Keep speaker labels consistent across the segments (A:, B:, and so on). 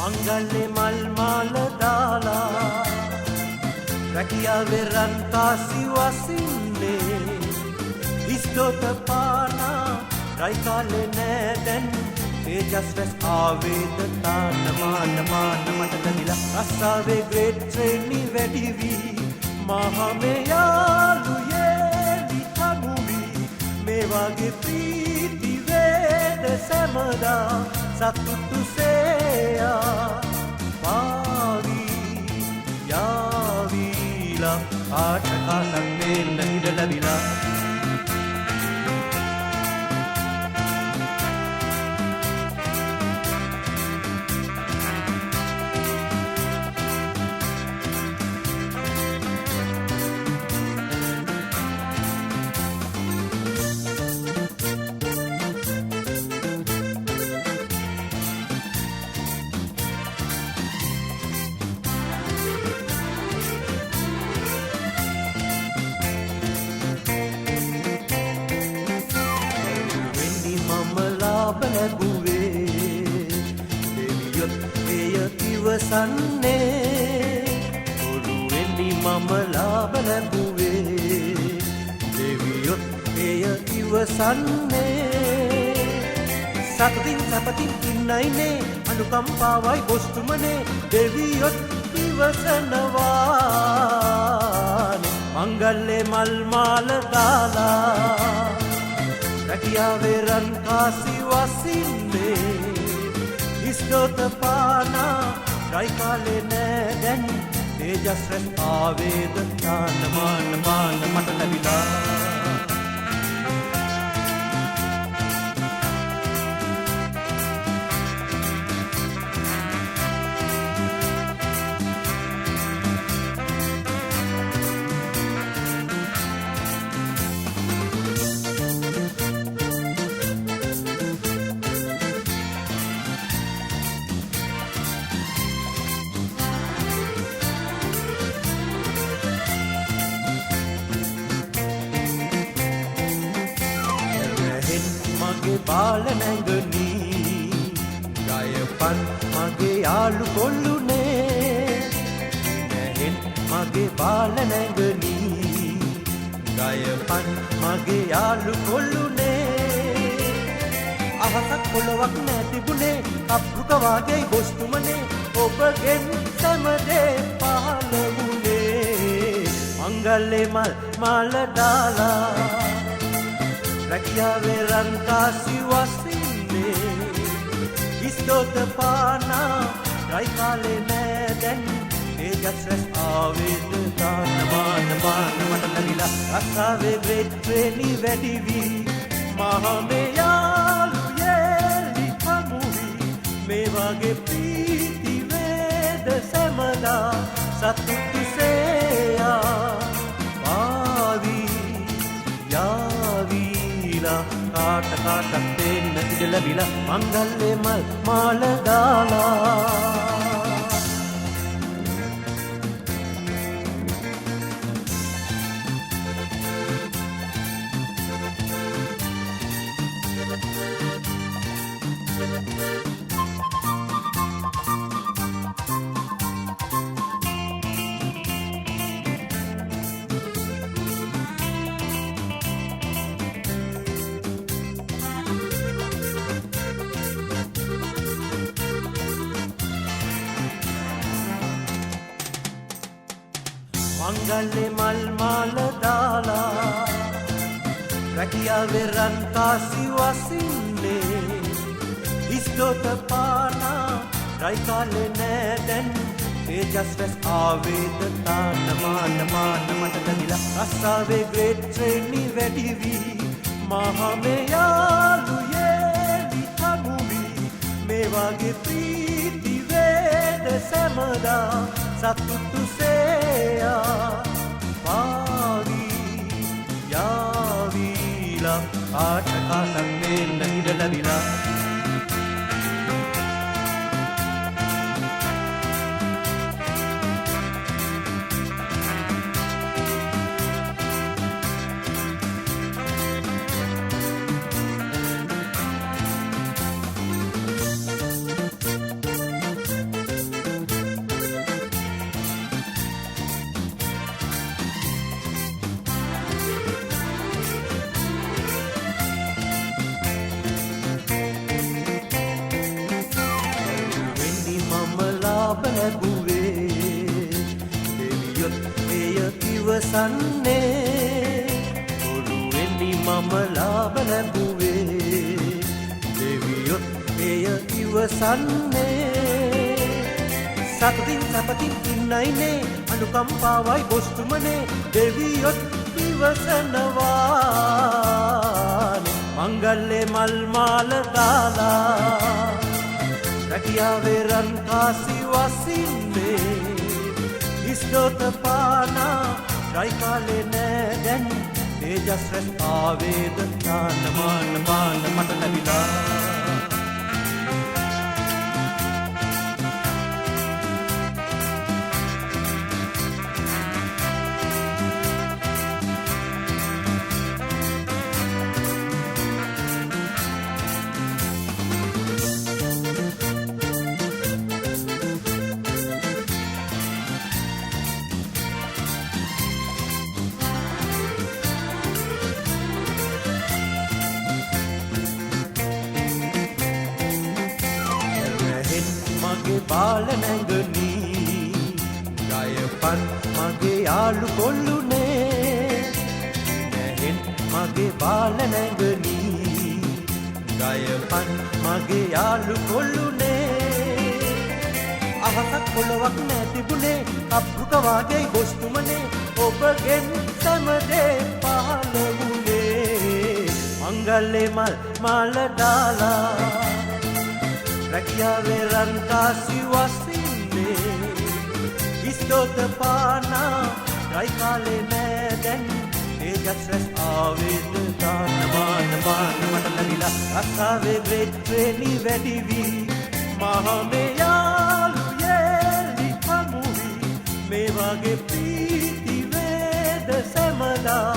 A: මංගල්‍ය මල් මාල දාලා රැකියාවේ රන් කාසි වසින්නේ හිස්දොත පානා රයි කාලේ නෑ දැන් තේජස් රැස් ආවේද තාන මාන මාන මට ලැබිලා රස්සාවේ ග්‍රේඩ් ශ්‍රේණි වැඩි වී මහා මේ යාළුයේ හමු වී මේ වගේ ප්‍රීති වේද සැමදා සතුටු සේයා පාවි යාවිලා ආට කාටක් පේන්න ඉඩ ලැබිලා. ලැබුවේ දෙවියොත් එය ඉවසන්නේ බොරු වෙන්නි මම ලාභ ලැබුවේ දෙවියොත් එය ඉවසන්නේ සතුටින් සැපතින් ඉන්නයිනේ අනුකම්පාවයි බොස්තුමනේ දෙවියොත් ඉවසනවානේ මංගල්‍ය මල් මාල දාලා රැකියාවේ රන් කාසි වසින්නේ හිස්දොත පානා රයි කාලේ නෑ දැන් තේජස් රැස් ආවේද තාන මාන මාන මට ලැබිලා. මගේ බාල නැඟනී ගයපන් මගේ යාළු කොල්ලුනේ නැහෙන් මගේ බාල නැඟනී ගයපන් මගේ යාළු කොල්ලුනේ අහසක් පොළොවක් නෑ තිබුණේ කප්රුක වාගේ බොස්තුමනේ ඔබගෙන් සැමදේ පහළ වුණේ මංගල්‍ය මල් මාල දාලා රැකියාවේ රන් කාසි වසින්නේ හිස්දොත පානා රයි කාලේ නෑ දැන් තේජස් රැස් ආවේද තාන මාන මාන මට ලැබිලා රස්සාවේ ග්‍රේඩ් ශ්‍රේණි වැඩි වී මහා මේ යාළුයේ හමු වී මේ වගේ ප්‍රීති වේද සැමදා සතුටු සේයා පාවි යාවිලා කාට කාටක් පේන්න ඉඩ ලැබිලා මංගල්‍ය මල් මාල දාලා. මංගල්‍ය මල් මාල දාලා රැකියාවේ රන් කාසි වසින්නේ හිස්දොත පානා රයි කාලේ නෑ දැන් තේජස් රැස් ආවේද තාන මාන මාන මට ලැබිලා රස්සාවේ ග්‍රේඩ් ශ්‍රේණි වැඩි වී මහා මේ යාළුයේ හමු වී මේ වගේ ප්‍රීති වේද සැමදා සතුටු සේයා පාවි යාවිලා කාට කාටක් පේන්න ඉඩ ලැබිලා. ඉවසන්නේ. බොරුවෙනි මම ලාභ ලැබුවේ, දෙවියොත් එය ඉවසන්නේ. සතුටින් සැපතින් ඉන්නයිනේ, අනුකම්පාවයි බොස්තුමනේ, දෙවියොත් ඉවසනවානේ. මංගල්ලේ මල් මාල දාලා රැකියාවේ රන් කාසි වසින්නේ. හිස්දොත පානා රයි කාලේ නෑ දැන්, තේජස් රැස් ආවේද තාන මාන පාන මට ලැබිලා. මගේ බාල නැඟනී, ගයපන් මගේ යාළු කොල්ලුනේ. නැහෙන් මගේ බාල නැඟනී, ගයපන් මගේ යාළු කොල්ලුනේ. අහසක් පොළොවක් නෑ තිබුණේ, අබ්බුක වාගේ බොස්තුමනේ, ඔබගෙන් සැමදේ පහළ වුණේ. මංගල්ලේ මල් මාල දාලා රැකියාවේ රන් කාසි වසින්නේ. හිස්දොත පානා රයි කාලේ නෑ දැන්, තේජස් රැස් ආවේද දාන මාන මාන මට ලැබිලා. රස්සාවේ ග්‍රේඩ් ශ්‍රේණි වැඩි වී, මහමේ යාළු යෙලි හමු වී, මේ වගේ ප්‍රීති වේද සැමදා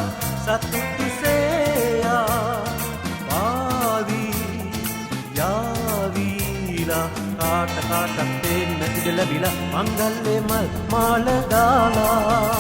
A: සතුටු සේයා පාවී යාවීලා. කාට කාටත් පේන්න ඉඩ ලැබිලා, මංගල්ලේ මල් මාල දාලා.